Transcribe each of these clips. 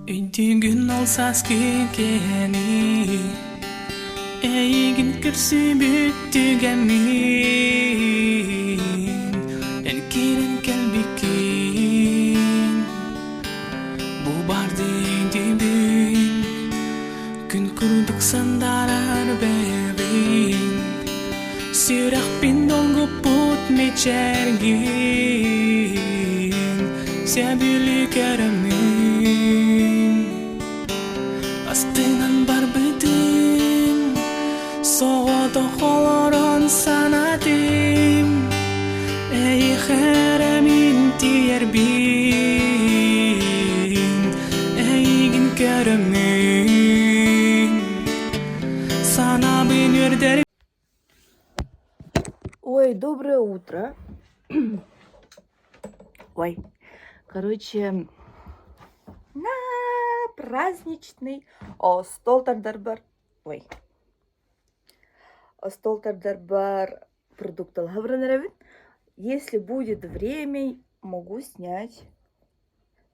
Өйдүүгүн ол сааскы кэми Эйигин көрсүбүт түгэммин Эн киирэн кэлбиккин Бу барды өйдүүбүн Күн курдук сандаарар бэйэбин Сүрэхпин долгуппут мичээргин Сөбүлүү көрөммүн Астынан барбытым Соҕотох олорон санатым Эйиэхэ эрэ мин тиийэрбин Эйигин көрөммүн Санаабын үөрдэр Ой, доброе утро. Ой, короче, на праздничный остуол тардарбар ой остуол тардарбар продукталаһа баран эрэбин. Если будет время, могу снять.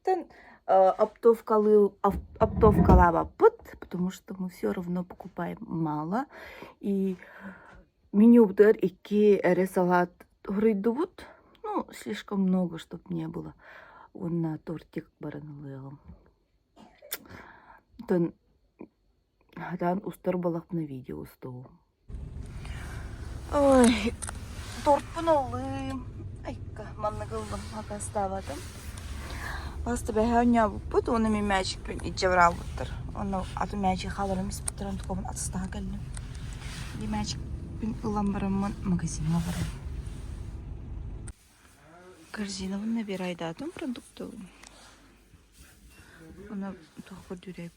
Тан оптовкалыы оптовкалаабаппыт, потому что мы все равно покупаем мало. И менюбутугар икки эрэ салат суруйдубут. Ну, слишком много, чтоб не было. Уонна тортик баран ылыаҕым. Оттон Хатаан устар буоллахпына видео устуом. Ой, тортпун ыллым. Айка, маннык ыллым, акастаабатым. Баста бэһэ оонньообуппут уонна мин мээчикпин илдьэ бараабыттар. Онно атын мээчик хааларын испиттэр, онтукабын атастаһа кэллим. Ди мээчикпин ылан бараммын магазиҥҥа барам. Корзинабын набирайдаатым продуктовым. Уонна туох көрдүүрэй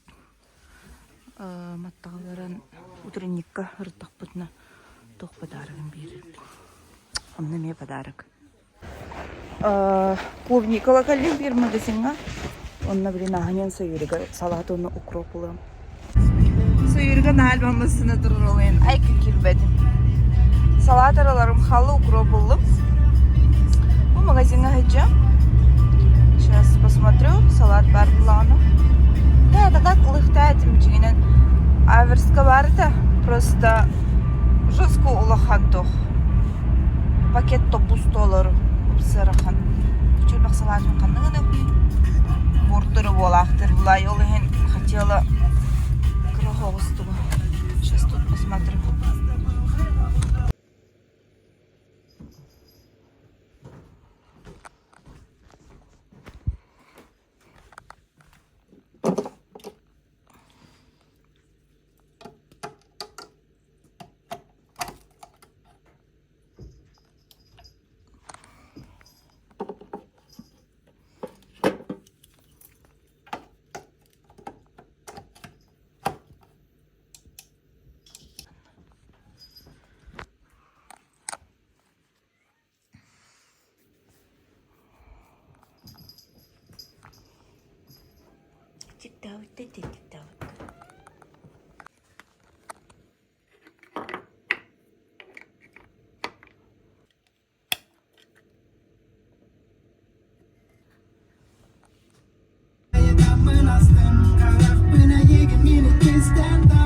Маттаҕа баран утренникка ырыттахпытына туох подарогын биэрэрбин. Онно эмиэ подарок. Клубникала кэллим биир магазиҥҥа. Онно блин аһынан Саюрига салат уонна укроп ылыам. Саюрига наһаа элбэх массыына турар ол иһин айка киирбэтим. Салат араларым халы укроп ыллым. Бу магазиҥҥа сылдьыам. Сейчас посмотрю, салат баар буоллаҕына. Да, это так ылыахтаа этим дьиҥинэн Аверска баар этэ. Просто жестко улахан туох. Пакет тобус толору ыарахан. Чөрбөх салаатын ханна гыныахпый? Буортары буолаахтар булай ол иһин хотела кыра оҕустугу. Сейчас тут посмотрю. Тиктаабытта тиктаабытта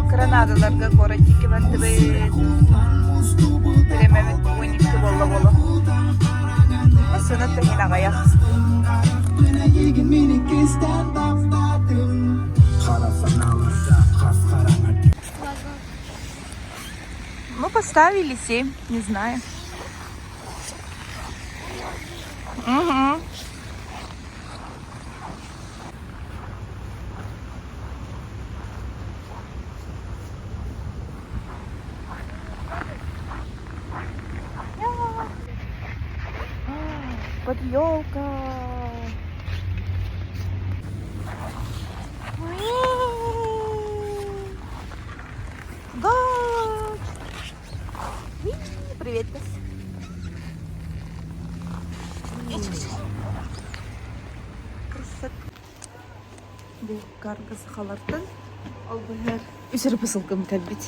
Гранадаларга куорат диэки бардыбыт. Бириэмэбит 12 буолла буолуо. Массыына тэҥин аҕыйах. Мы поставили 7, не знаю. Угу. Под елка. Да! Привет, Красота. Бу карга сахалартан ол быһар үс эрэ посылкам кэлбит.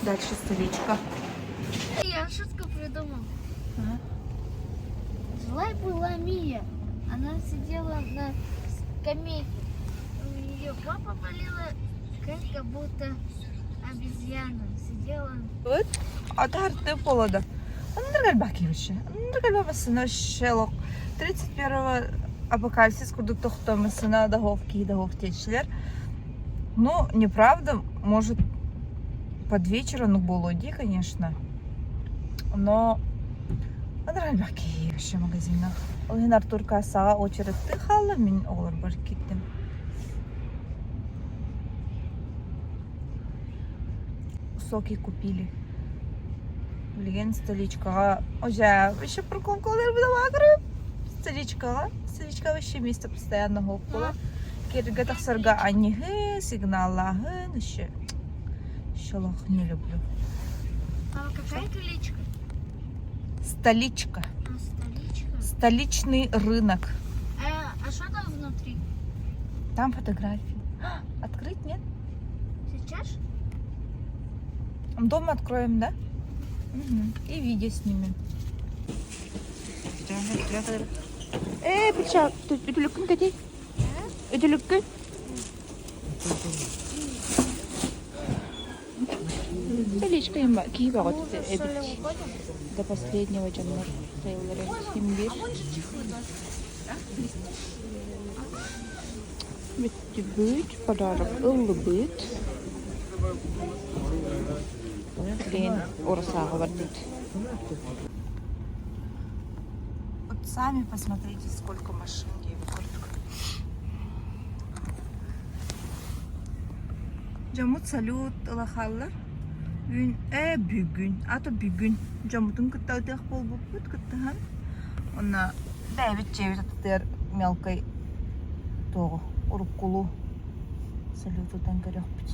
Дальше столичка. Я шутку придумал. Ага. Жила была Мия. Она сидела на... Камейки. У нее попа болела, как будто обезьяна сидела. Вот, атаарты полода. Ындыргал бакивище. Ындыргал бабасына шелок. 31 апокалипсис курдук тохтомысына дохов киһи дохов течилер. Ну, неправда, может, под вечер он буолуо дии, конечно. Но ындыргал бакивище магазинах. Ол иһин Артур кассаҕа очередтыы хаалла, мин оҕолорбор киирдим. Соки купили. Билигин столичкаҕа уже вообще парковкалар быдалаакырым. Столичкаҕа, столичка вообще место постоянно хоп буолар. Киргэ тахсарга анньыһы, сигналлааһын еще щелох не люблю. А какая кличка? Столичка. А, столичка? Столичный рынок. А что там внутри? Там фотографии. А, открыть, нет? Сейчас? Дома откроем, да? Угу. И видео снимем. Э, пича, үтүлүккүн кэтий. Үтүлүккүн. Столичка киһи бөҕөтө эбит. До последнего дьоннор сайыллары ким биир. Бүттүбүт, подарок ыллыбыт. Билигин Урусааҕа бардыбыт. Вот сами посмотрите, сколько машин курдук. Дьоммут салют ылахаллар. Үүн ээ бүгүн, ато бүгүн дьоммутун кытта ытыах буолбуппут кыттыһан. Онно бэйэбит дьиэбит аттытыгар мелкай туоҕу уруккулуу салют ытан көрүөхпүт.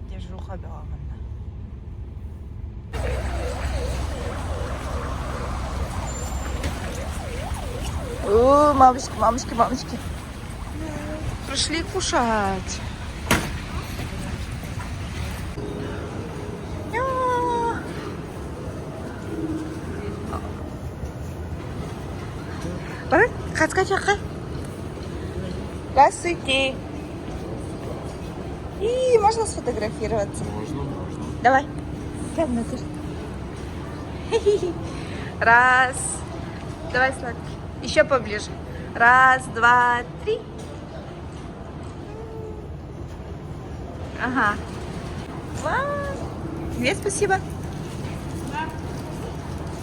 Держуха бөҕө манна. О, мамочки, мамочки, мамочки. Пришли кушать. Бары, хаска чаха. Здравствуйте. И можно сфотографироваться? Можно, можно. Давай. Прям внутрь. Раз. Давай, сладкий. Еще поближе. Раз, два, три. Ага. Вау. Две спасибо.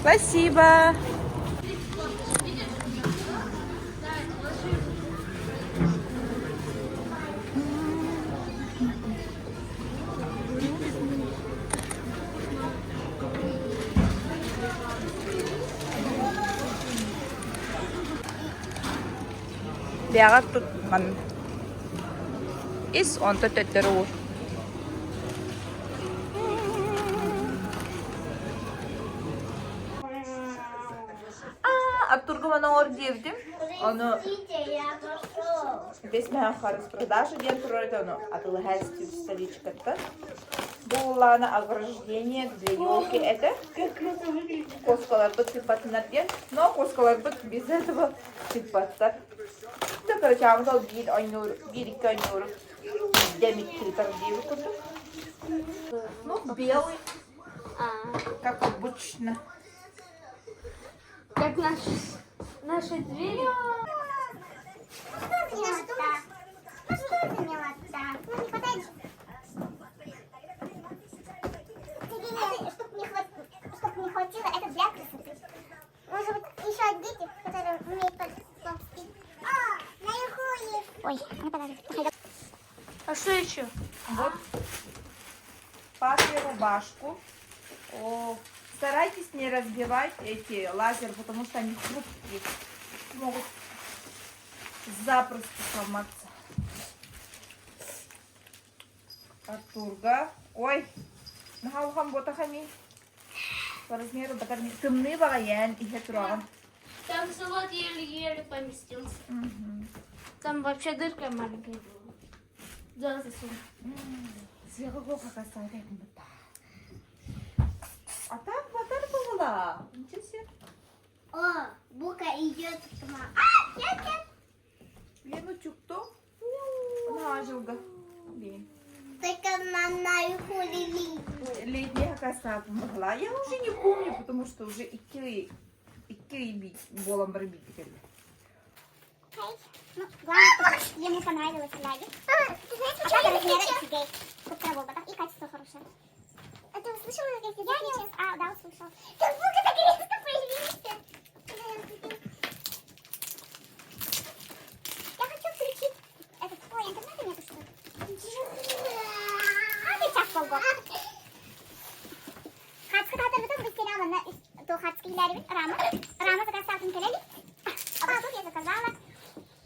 Спасибо. Бэҕэр тут манна ис онто төттөрү уур. Аа, Артурга маны оҥор диэбитим. Ону Бэс мэһэххэ распродажа диэн турар этэ, ону атыылаһа столичкаттан. Бу улаана ограждение для елки этэ. Куоскаларбыт сыппатыннар диэн. Но куоскаларбыт без этого сыппаттар. Да, короче, аамыт ол биир ойнуур, биир-икки ойнууру дэмит тыытар диэбит курдук. Ну, белый, как обычно. Как наш, наши двери. Ну что ты милота? Ну не хватает. Чтоб не, хват... чтоб не хватило, это для красоты. Может быть, еще дети, которые умеют ползти. О, наверху есть. Ой, ну подожди. А что еще? Вот папе рубашку. О, старайтесь не разбивать эти лазеры, потому что они хрупкие. Могут запросто сломаться. Артурга. Ой, наһаа буотахами. По размеру батар тымныы баҕайан иһэ тураҕын. Там салат еле-еле поместился. Там вообще дырка маленькая была. Да, засунь. Сыаҕа А так батар буолла. Ничего себе. О, Бука идет к нам. А, нет, нет. Лен утюгту. Наажылга. Блин. Только на наверху лили. Летняя коса помогла. Я уже не помню, потому что уже икки икки буолан баран биирдик Ну, главное, чтобы ему понравилось ляги. А, ты знаешь, а так размеры офигеть. Тут работа и качество хорошее. А ты услышала, как я не А, да, услышала. Как Бука так резко появился. Я хочу включить этот... Ой, интернета нету, что ли? А, ты час полгода. Хацка татарбытын быстрее манна то хацка иләрибит рама. Рама заказал келели. А вот тут я заказала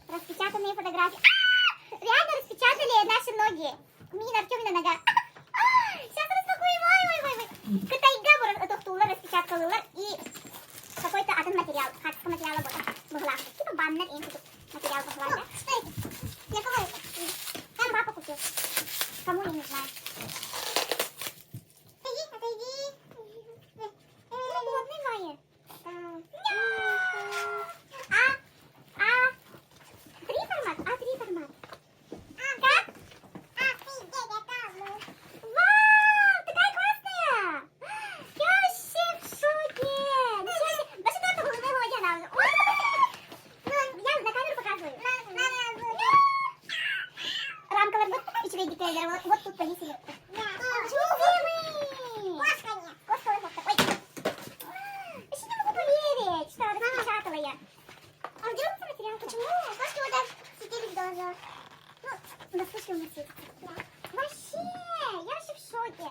распечатанные фотографии. А, реально распечатали наши ноги. Мина Артемина нога. Сейчас распакуем. Ой, ой, ой, ой. Кытайга тохтуулар распечаткалылар и какой-то атын материал. Хацка материала была. Типа баннер им материал была. Что это? Для кого это? Там папа купил. Кому я не знаю. Отойди, отойди. Модный має. А, а, три формат, а три формат. А, как? Вау, такая классная! Я вообще в шоке! Ничего себе! Даже на голубой она. Ну, я на камеру показываю. Рамка вот үчүгэй вот, вот тут повесили. Любимый! Кошка нет. Кошка вот такой. Вообще не могу поверить, что распечатала я. А где этот материал? Почему? Кошки вот так сидели даже. Ну, на слушай, у нас есть. Вообще, я вообще в шоке.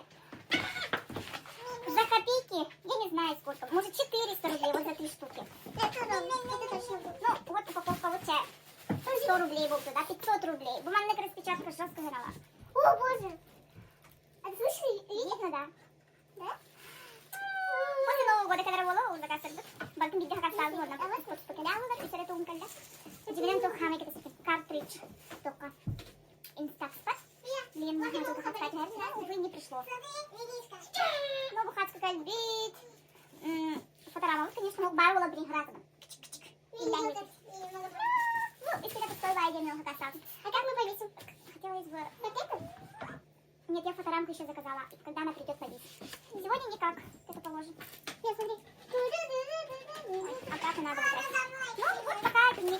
За копейки, я не знаю сколько, может 400 рублей вот за три штуки. Ну, вот упаковка вот чая. 100 рублей был туда, 500 рублей. Бумажная распечатка жестко грала. О, боже! А ты слышали? Видно, да? Да? После Нового года, когда работала, он заказ Балтын биде хакасталды, онна вот покелялылар, үсәрә тугын калда. Дибинен туххана кетесипин картридж тока. Инстакспас. Лен можно тут хакстать, но, увы, не пришло. Ну, бухацка кальбит. Фоторама, конечно, бар була блин хратына. Ну, если это стоило отдельного хакасталды. А как мы повесим? Хотелось бы... Вот эту? Нет, я фоторамку еще заказала. Когда она придет, повесим. Сегодня никак. Это положим. Нет, смотри. Ой, обратно надо возвращать. Ну, вот пока это не...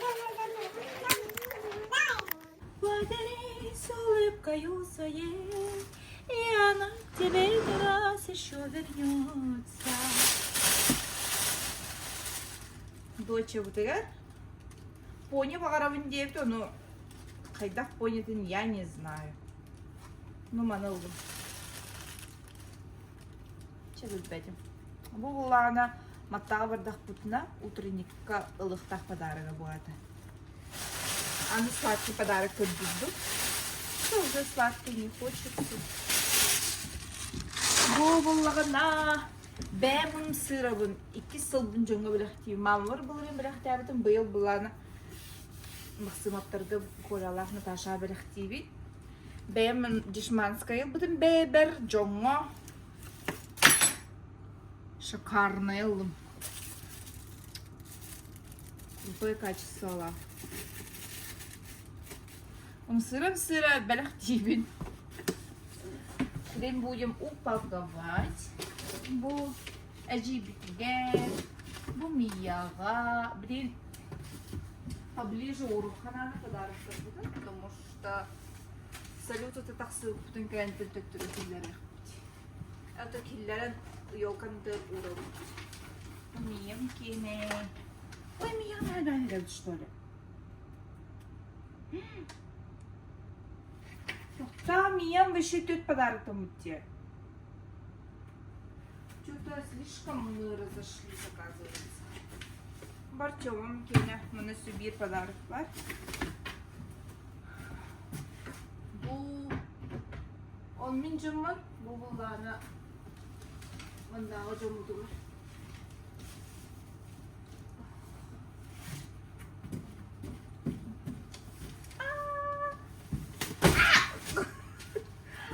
Поделись улыбкою своей, и она к тебе не раз еще вернется. Доча бутыгар пони баҕарабын диэбит, ону хайдах понятын я не знаю. Ну, маны ыллым. Чэ билбэтим. Бу буллаҕына Маттаҕа бардахпытына утренникка ылыхтаах подарога буолата. Аны сладкий подарок көрдүрдүм. Что уже сладкий не хочется. Бу буллаҕына бэйэм сырабын иккис сылбын дьоҥҥо бэлэхтиибин. Маамабар былырыын бэлэхтээбитим, быйыл былаана Максимовтарга Колялаах Наташаҕа бэлэхтиибин. Бэйэм дешманскай ылбытым бэйэбэр дьоҥҥо шикарнай ыллым. Крутое качестволаах. Ымсыра-ымсыра бэлэхтиибин. Крем будем упаковать. Бу эдьиийбитигэр, бу Мияҕа, блин, поближе уруһханааны подароктарбытын, потому что салют это тахсыыппытын кэлэн төттөрү киллэриэхпит. Это киллэрэн елканы уурабыт. Миям киэнэ. Ой, Мия наһаа что ли? Тоқтаа, Миям вообще төрт подарок те. Что-то слишком мы разошлись, оказывается. Бартемом киэнэ, маны сүбиир подарок бар. Бу ол мин дьоммор, бу буллаана маннааҕы дьоммутугар.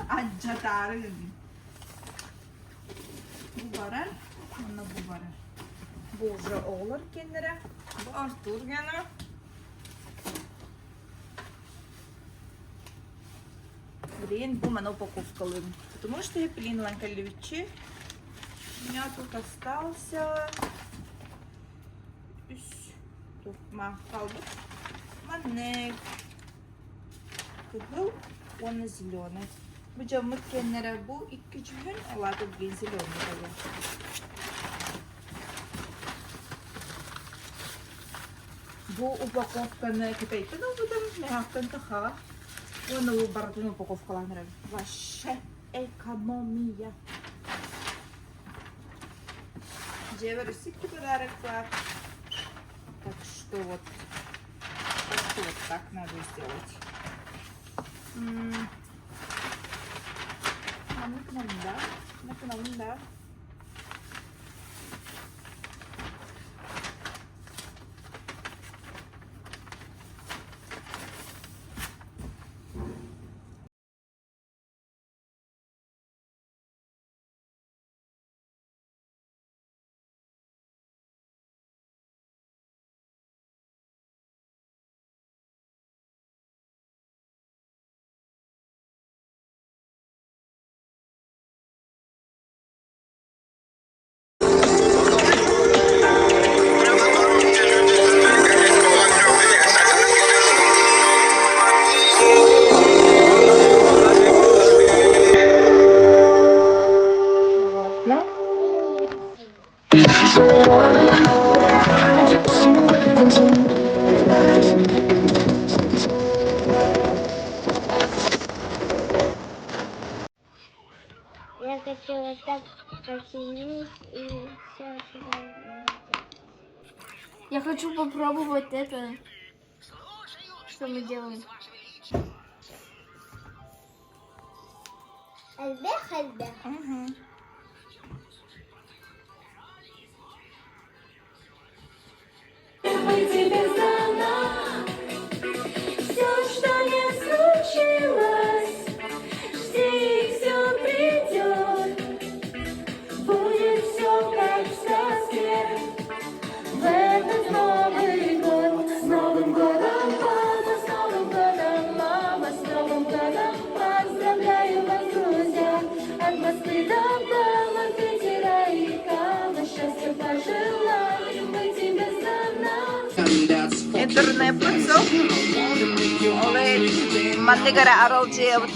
Алдьатаары гынным. Бу барар, уонна бу барар. Бу уже оҕолор киэннэрэ. Бу Артур гена. Блин, бу маны упаковкалыым. Потому что я блин ылан кэллибиччи. У меня тут остался үс ма хаалбыт. Маннык кыһыл уонна зеленый. Бу дьоммут киэннэрэ бу икки дьүһүн, ол аата блин зеленый буолуо. Бу упаковканы Кытайтан ылбытым, миэхэттэн Тахаҕа. Уонна бу барытын упаковкалаан эрэбин. Вообще экономия. Дьиэбэр үс икки подарок баар. Так что вот, так что вот так надо сделать. Маннык гынабын да, маннык гынабын да. Я хочу вот так починить и все. Я хочу попробовать это, что мы делаем. Элбэх элбэх. Тебе сдана все, что не случилось, жди, все придет, будет все как в сказке. В этот Новый год, с Новым годом, папа, с Новым годом, мама, с Новым годом, поздравляю вас, друзья, от Москвы до Бама, Питера и Кама, счастья пожелаем мы тебе сдана. Интернет суох. Ол маннык эрэ аралдьыйабыт.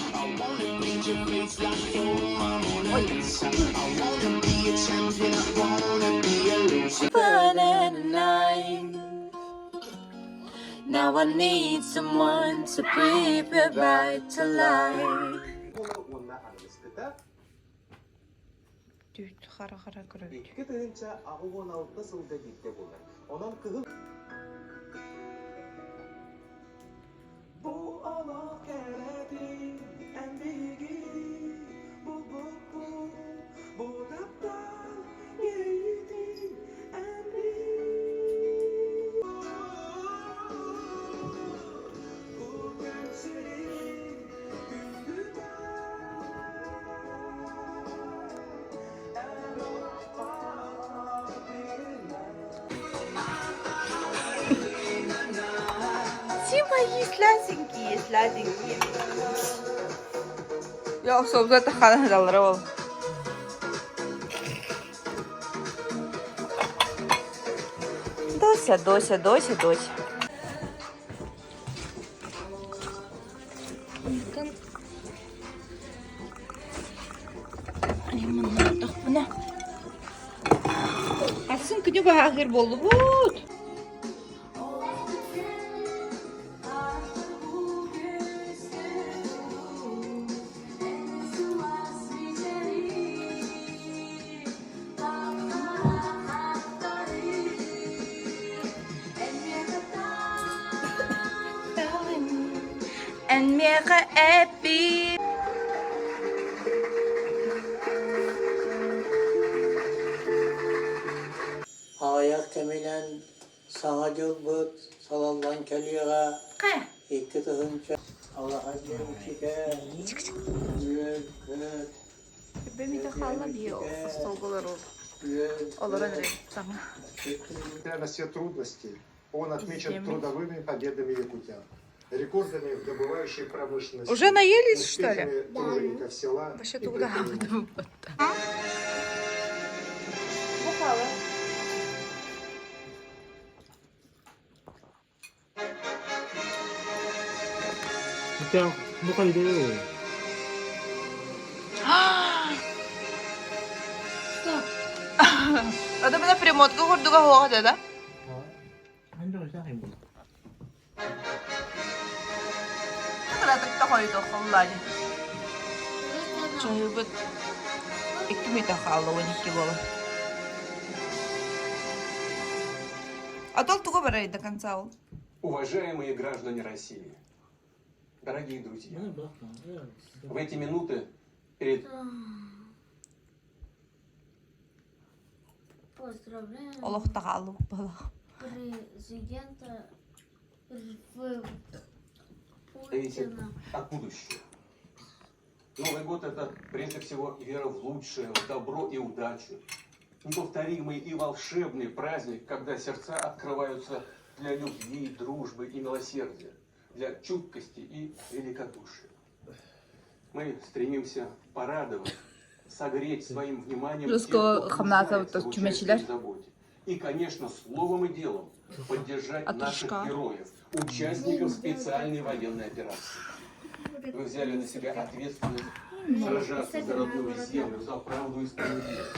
Ой. Fun at night. Now I need someone to bring me back to life. Уонна аныгыскыта Түүт хара-хара көрөбүт. 2086 сылга биирдэ буолар. Онон кыһыл Бу олох кэрэтин эн биһиги булбуппут, бу таптал иэйиитин эн биһиги. Күн сирин күндүтэ эн Тима есть сладенькие, сладенькие. Я особенно хана ол. Дося, Дося, Дося, Дося. Лимонадтахпына. Атын күнү баһаахыр буоллубут. Эн миэхэ эппи Аҕыйах кэминэн Саҥа дьылбыт салаллан кэлиэҕэ 2000 алаһа дьиэ үөл-көт Бэмите хаалла биһи остуолга олоробут. Олорон эрэ саҥа. Несмотря на все трудности, он отмечен трудовыми победами якутян, рекордами в добывающей промышленности, Уже наелись, что ли? успехами тружеников села Вообще и туда. предпринимателей. Бухала. Бу хайдыы. Что? Это была перемотка курдуга хуаҕа да? Кыратык да хойдоххоллаани. Чайыбыт икки мүнүүтэ хаалла 12 буолан. А то тугу барай до конца ол? Уважаемые граждане России, дорогие друзья, в эти минуты перед Поздравляем Олох таҕааллыбыт буолах. президента зависит Путина. от будущего. Новый год – это прежде всего вера в лучшее, в добро и удачу. Неповторимый и волшебный праздник, когда сердца открываются для любви, дружбы и милосердия, для чуткости и великодушия. Мы стремимся порадовать, согреть своим вниманием тех, Русского кто хамната нуждается в участии чүмэчилэр. и заботе. И, конечно, словом и делом поддержать наших Атышка. героев, участников специальной военной операции. Вы взяли на себя ответственность сражаться за родную землю, за правду и справедливость.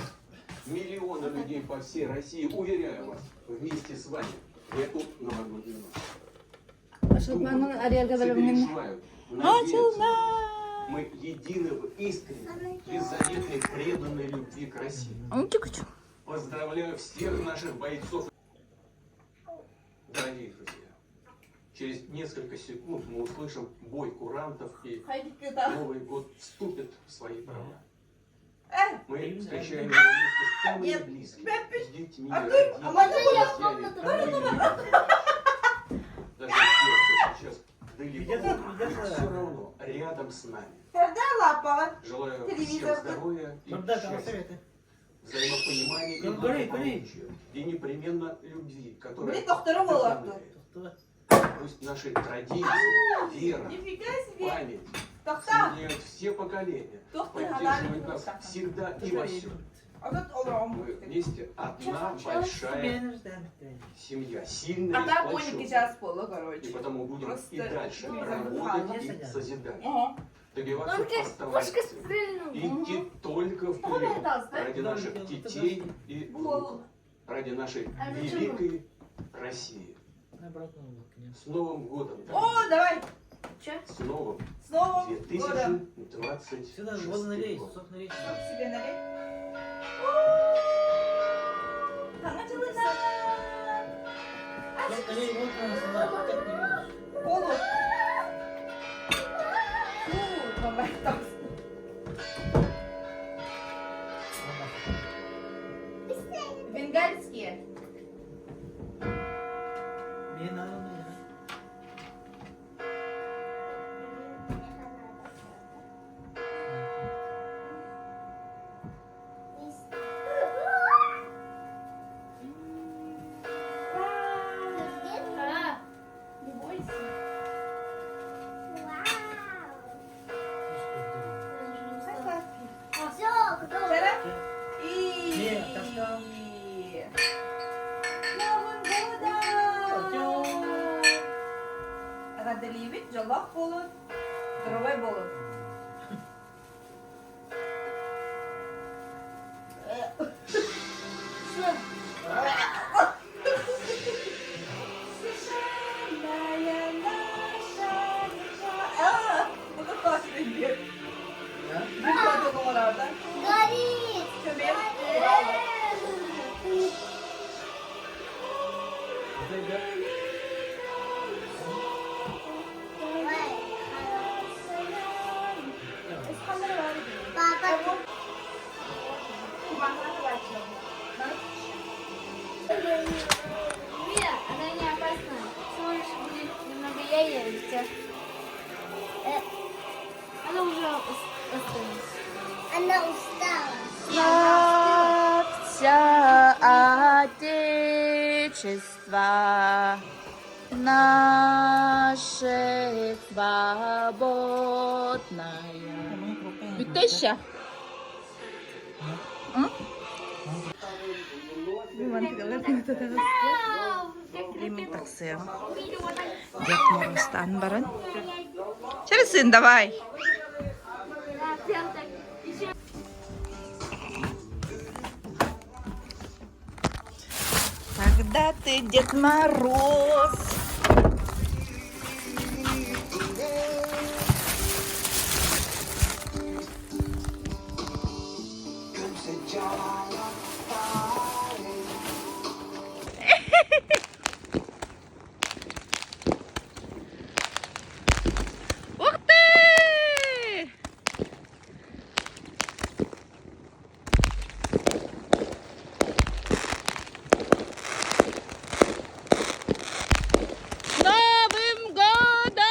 Миллионы людей по всей России, уверяю вас, вместе с вами в эту новогоднюю ночь. Думают, сопереживают, надеются на вас. Мы едины в искренней, беззаветной, преданной любви к России. Поздравляю всех наших бойцов. Дорогие друзья, через несколько секунд мы услышим бой курантов и Новый год вступит в свои права. Мы встречаем его вместе с самыми близкими, с детьми, родителями, друзьями, боевыми. Даже те, кто сейчас далеко, все равно рядом с нами. Желаю всем здоровья и счастья, взаимопонимания и благополучия, и непременно любви, которая вдохновляет. Пусть наши традиции, вера, память соединяют все поколения, поддерживают нас всегда и во всем. Мы вместе одна большая семья, сильная А и так 12 сплоченная. чаас буолла, И короче. потому будем Просто и дальше телевизор работать и созидать, Ага. добиваться Он как поставленных пушка целей. стрельнула. Идти только вперед, ради наших детей и внуков, ради нашей А зачем великой России. С Новым годом, О, дорогие! давай! Че? С новым С Новым годом! 2026 годом! Сок себе налей. Саҥа дьылынан! Колу. Фу, мама, там. Бенгальские. А, не бойся. Вау! Сладкий. Все, готово. Вчера? И... С Новым годом! Эҕэрдэлиибит, дьоллоох буолун, здоровай буолун. Что? Священная наша душа. А, ну как классный бег. Бег да? Горит! Чөмер. Горит! Ой, Папа, Мия, она не опасна. Всего лишь будет немного яя и всё. Она уже остынет. она устала. Славься. Отечества наше свободное. Бүттэ еще? Тахсыам. Дед Морозтан баран. Через сын давай. Когда ты Дед Мороз? Ух ты! С Новым годом!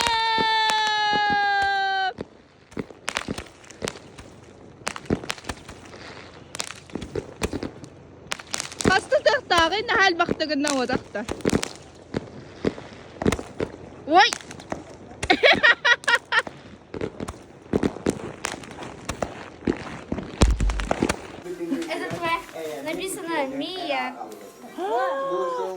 Хаста тахтааҕый наһаа элбэхтигинэ уотахта. Ой! Это твоя. Написано Мия.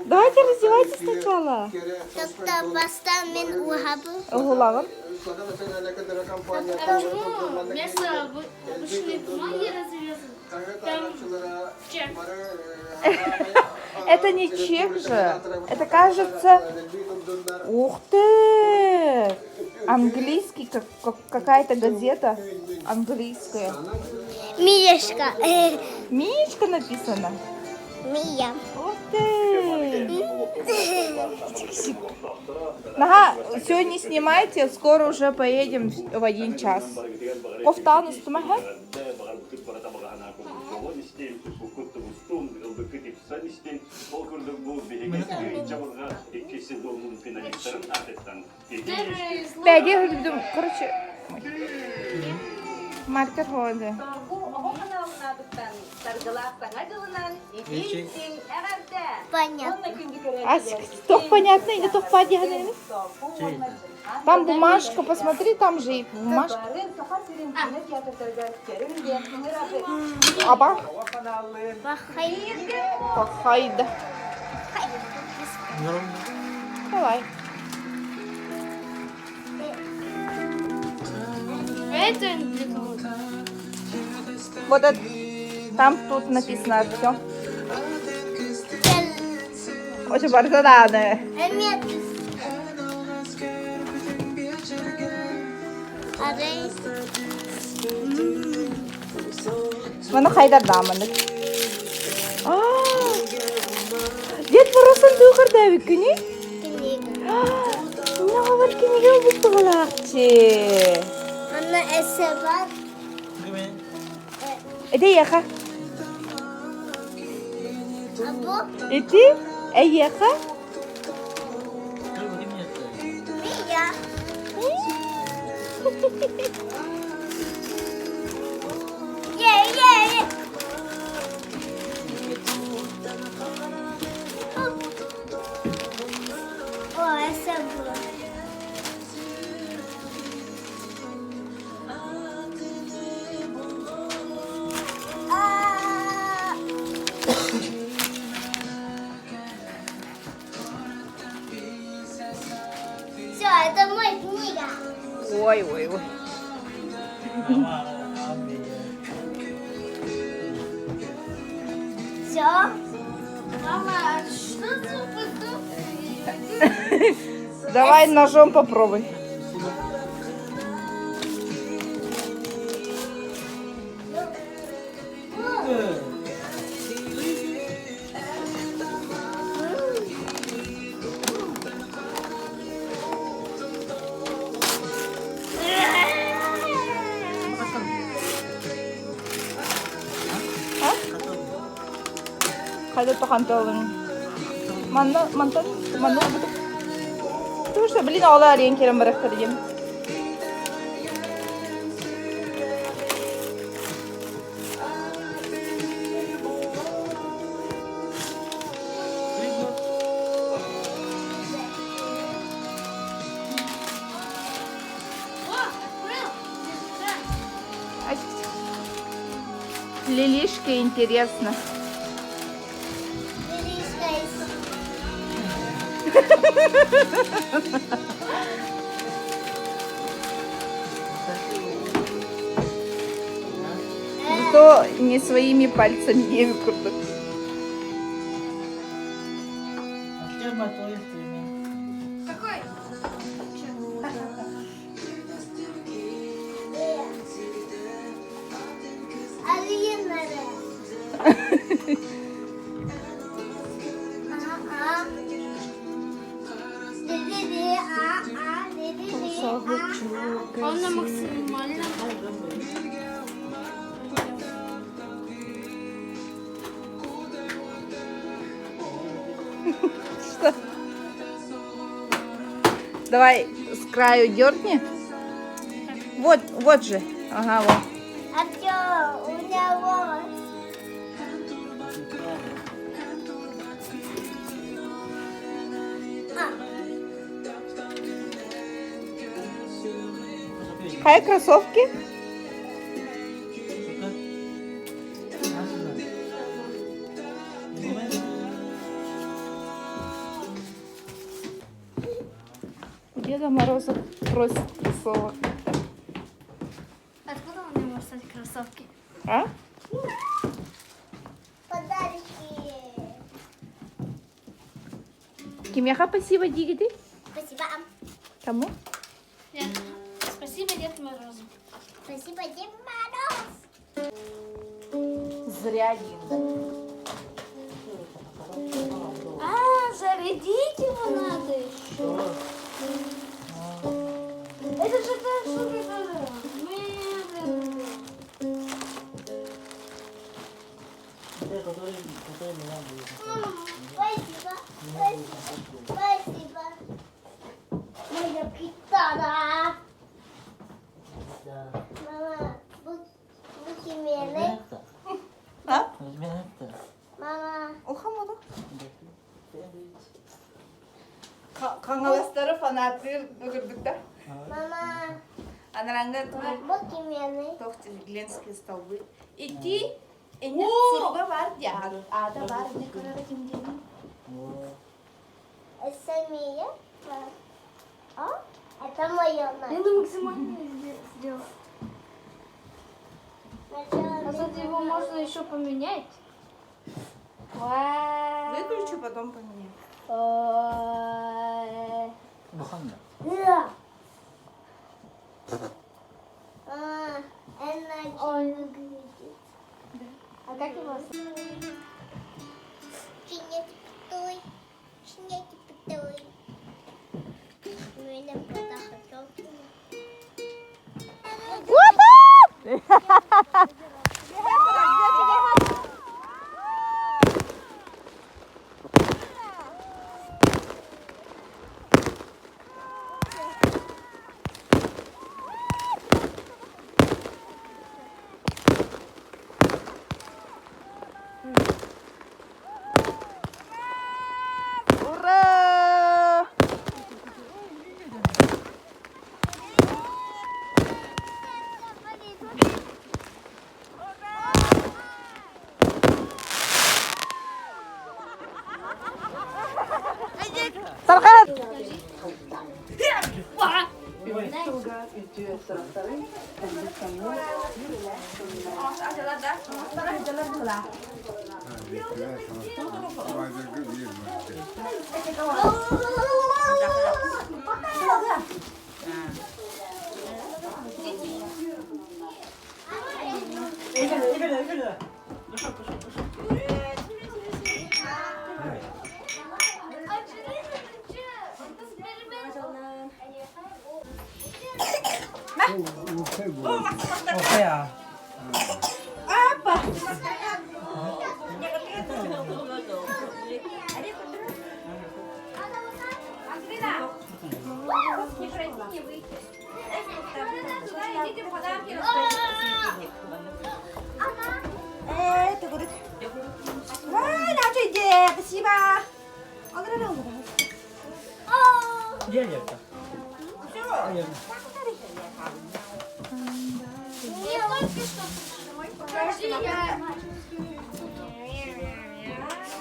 Давайте раздевайтесь сначала. Тобто поставим угабу. Угулагын. А почему вместо обычной бумаги развязан? Там чек. Это не чек же. Это кажется... Ух ты! Английский, как, какая-то газета английская. Мишка. Мишка написано. Мия. Ух ты! Ага, сегодня снимайте, скоро уже поедем в один час. Кофтан устумаха? Бәдиэ үрдүм, короче, маркер ходы. Понятно. А тох понятно или тох падиһанын? Там бумажка, посмотри, там же и бумажка. Аба. Пахайда. Давай. Это для кого-то. Вот это, там тут написано все. Очень барзаданы. Нет. Арай. Маны хайдардааманы. Дед Морозтан дуугардаабыккыный? Книга. Набар кинигэ ылбыттыгалаахчы. Анна эссе бар. Ити эйиэхэ. Або Ити эйиэхэ. Мия. Е, е, е. О, эссе бар. А. Все, это мой книга. Ой, ой, ой. Все. Мама, а что за продукты? Давай ножом попробуй. А? Хайда тохантолын. Манна мантан манна Потому что, блин, ола арен керем барахтар диэн. Лилишке интересно. Зато не своими пальцами не курдук. Какой? Он на максимальном. Что? Давай с краю дерни. Вот, вот же. Ага, вот. А что, у меня волос. Хай кроссовки. У Деда Мороза просит кроссовок. Откуда у него может стать кроссовки? А? Подарки. Кимиэхэ спасибо диигитий? Спасибо. Кому? Нет. Спасибо, Дед Морозу. Спасибо, Дед Мороз. Зря, Линда. А, зарядить его надо еще. Это же та штука, которая медленная. Спасибо, спасибо, спасибо. Моя гитара. Мама, будь милой. А? Мама. Ухамоду. Хаҥаластары фанаттыыр курдук да? Мама, Анараҥҥа будь милой. туох Ленские столбы. Ити эне суруга баар дии аата баар не көрөр ким диэни. Самия. А? Это мое. Я на максимально сделала. А тут его можно еще поменять. Вау. Выключу, потом поменяю. Ой. Да. А, иначе выглядит. А как его? Чинет пятой, чинет пятой. Меня подохотел. Ура! Тархан! Я только что Подожди, я...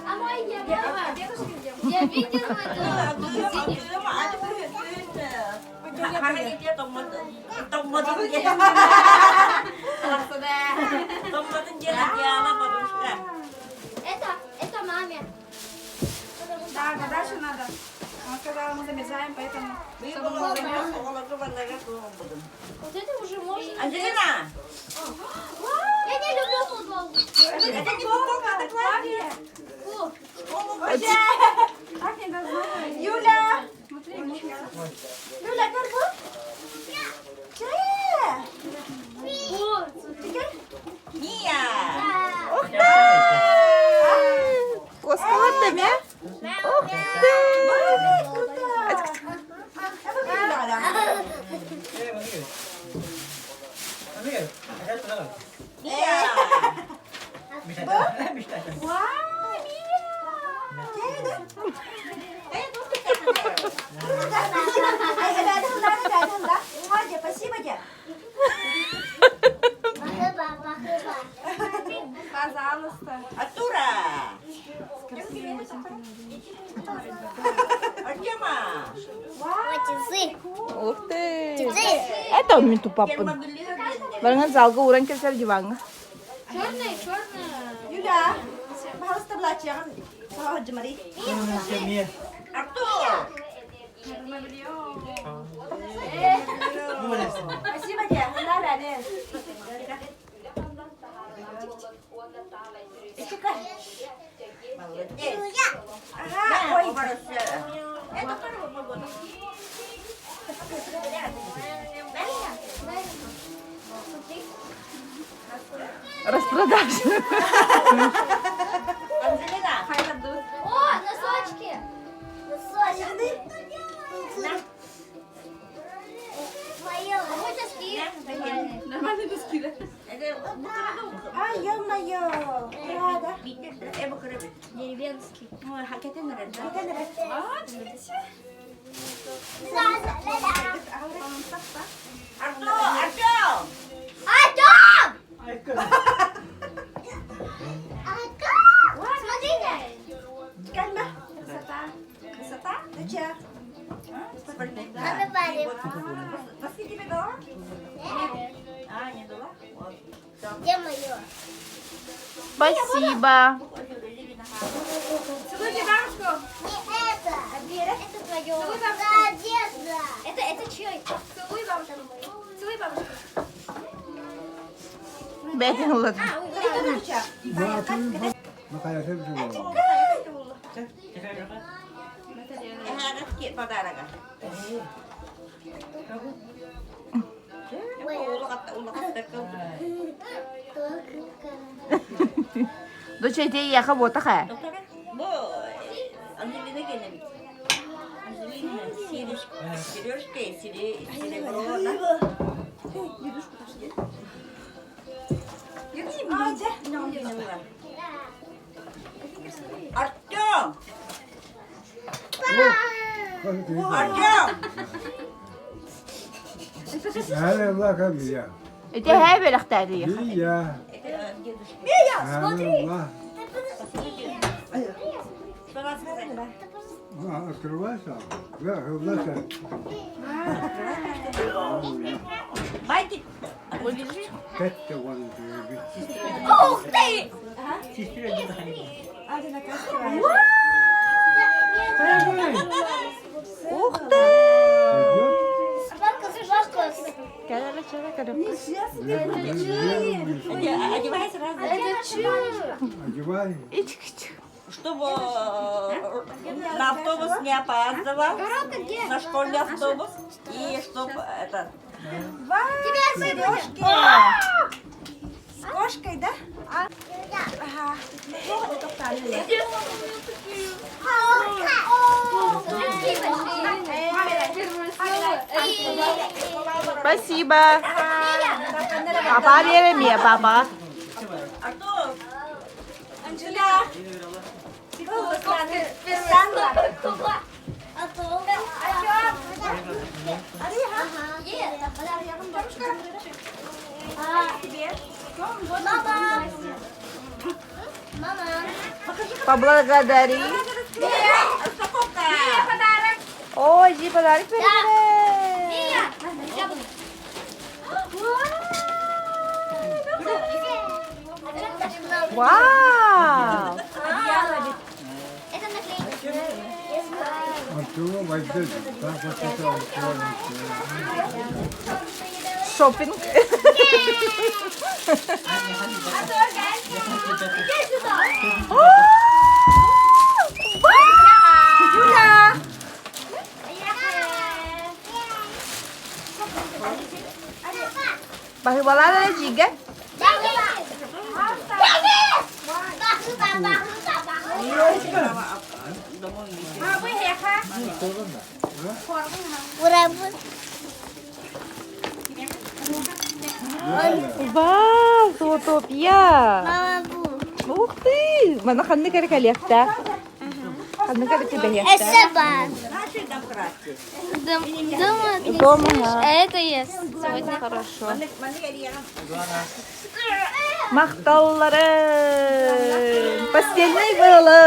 А мой я мама. Я видела это в магазине. Это, это маме. Да, дальше надо. Она сказала, мы замерзаем, поэтому... Чтобы мы замерзли. Вот это уже можно. Анжелина! Я не люблю футбол. Это не футболка, это платье! Фу. Так не должно быть. Юля! Смотри, Юля, карбу? Фу, смотри. Мия! Ух ты! Коскалар ме? Ух ты! Круто! Мия! Вау, Мия! Пожалуйста. Артура! Артема! Ух ты! Это мин тупаппын. Барыңа залга ууран кэлсэр диваҥҥа. Черная, черная. Юля, пожалуйста, платье. Артур! Спасибо тебе. Молодец! Ага, ой. Это второго погода. Распродажа. Анжелина! О, носочки. Носочки. Твое. А вот носки. Нормальные носки, да? Ай, ё-моё. Рада. Деревенский. Артур! Артем! Артем! Артем! Смотрите. Кальма. Красота. Красота. Зачем? Надо парень. Носки тебе дала? А, не дала? Вот. Где мое? Спасибо. Целуйте бабушку. Не это. Это твое. Это одежда. Это, это чей? Целуй бабушку. Целуй бабушку. Бәтин улады. Носки подарок. Доча эти яха бота ха. Бу Анжелина келин. Анжелина, Сережка, Сережка, серебро, да? Артем! Артем! Эти хэ бэлэхтээди яха. Мия, смотри! Что надо сказать? Открывайся. Да, глаза. Бантик! Это вон. Ух ты! Ух ты! Спокус, спокус. Кэлэ чэрэ кэлэ. Одевай сразу. Это чей? Одевай. Ич-кич. Чтобы на автобус не опаздывал, на школьный автобус, и чтобы это... Сережки. С кошкой, да? Ага. Спасибо. Папа береме, папа. Артур! Анжела. Мама! Мама! Поблагодари. Распаковка. Ой, иди подарок берем. Вау! Это наклейка. Я знаю. Шопинг. Юля! Баһыыбалаан эрэ дьиигэ. Вау, Зоотопия! Ух ты! Мана ханнык эрэ кэлиэхтээх. Ханнык эрэ түбэһиэхтээх. Дома Дома. А это я сегодня. Хорошо. Махталлары! Постельный было!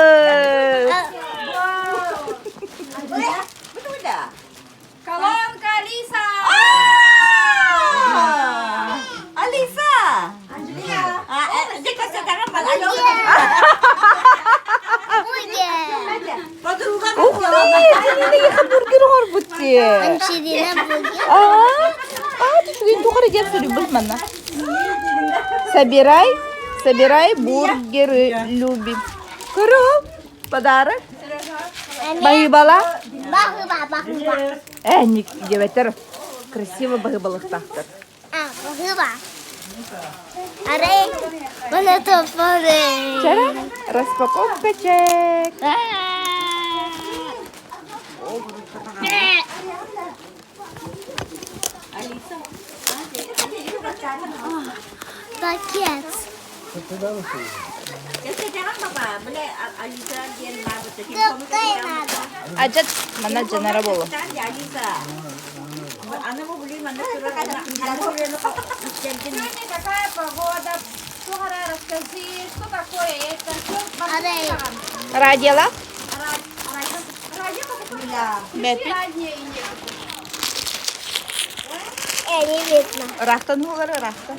Колонка Алиса! Алиса! Ух ты! Кинилиги бургер оҥорбут дии. Аа, аа, үчүгэй туох эрэ диэн суруйбут манна. Собирай, собирай бургеры любим. Көрө, подарок. Баһыыбала. Э, диэбэттэр красиво баһыыбалыктаахтар. Вчера распаковка чек. Пакет. Адьат манна дьанара буолуо. Сегодня какая погода? Что расскажи, что такое это? Радиола? Бэппит. Не видно. Ыраахтан уһулар ыраахтан.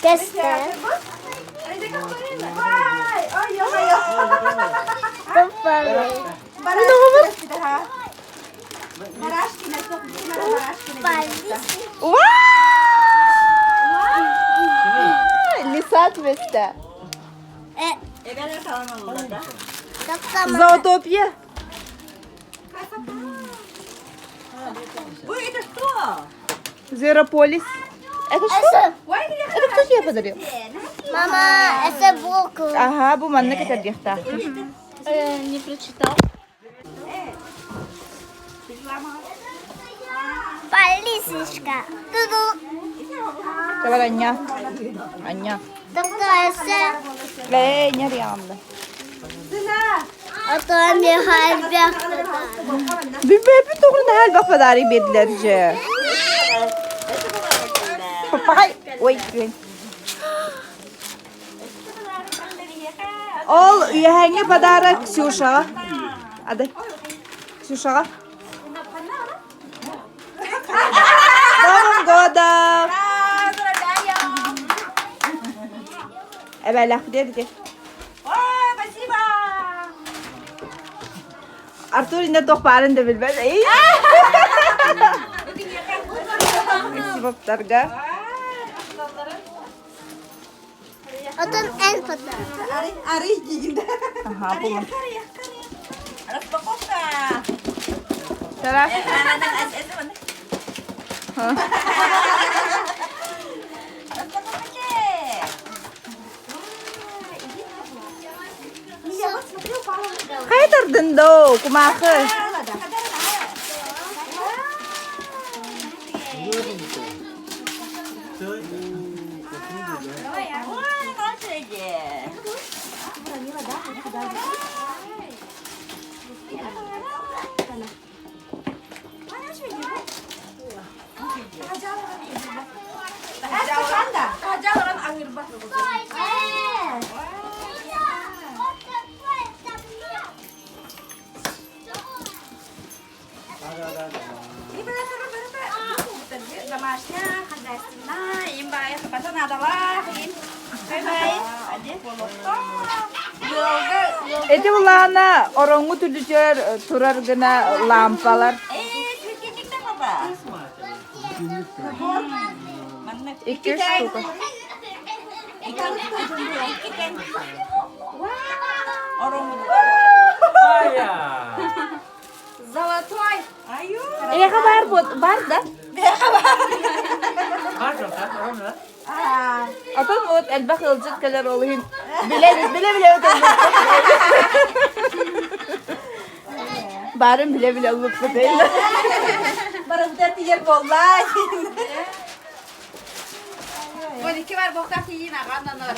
Кесте. Лиса түбэстэ. Зоотопия. Ой, это что? Зверополис. Это что? Это кто тебе подарил? Мама, это буквы. Ага, бу манна кэтэрдиэхтээх. Не прочитал. Полисочка. Ту-ду. Давай, Аня. Аня. Такая вся. Эй, не реально. А то мне хайбях. Бүбөпү тоҕун элбэх подарок биэрдилэр дьэ. Папай. Ой, блин. Ол үөһээҥҥи подарок Ксюшаҕа. Адай. Ксюшаҕа. Новым годом! Эбэлэх диэбити. Ой, спасибо! Артур инде туох баарын да билбэт. Спасибо-птарга. Отон эн подарок. Арый дигинде. Ага, булым. Распаковка! Тара. Распаковка Хайа тардын доо, кумаахы. Домашняя, хозяйственная, им бай, хапата надала, им. Бай-бай. Эти улаана ороҥҥу түлүтүөр турар гына лампалар. Икки штука. Золотой. Эйиэхэ баар бар да? Атын вот элбэх ыалдьыт кэлэр ол иһин билэ билэ билэ Баарын билэ билэ ылбыппыт Барымта тиийэр буолла. 12 бар буолтах тиийин аҕан нанар.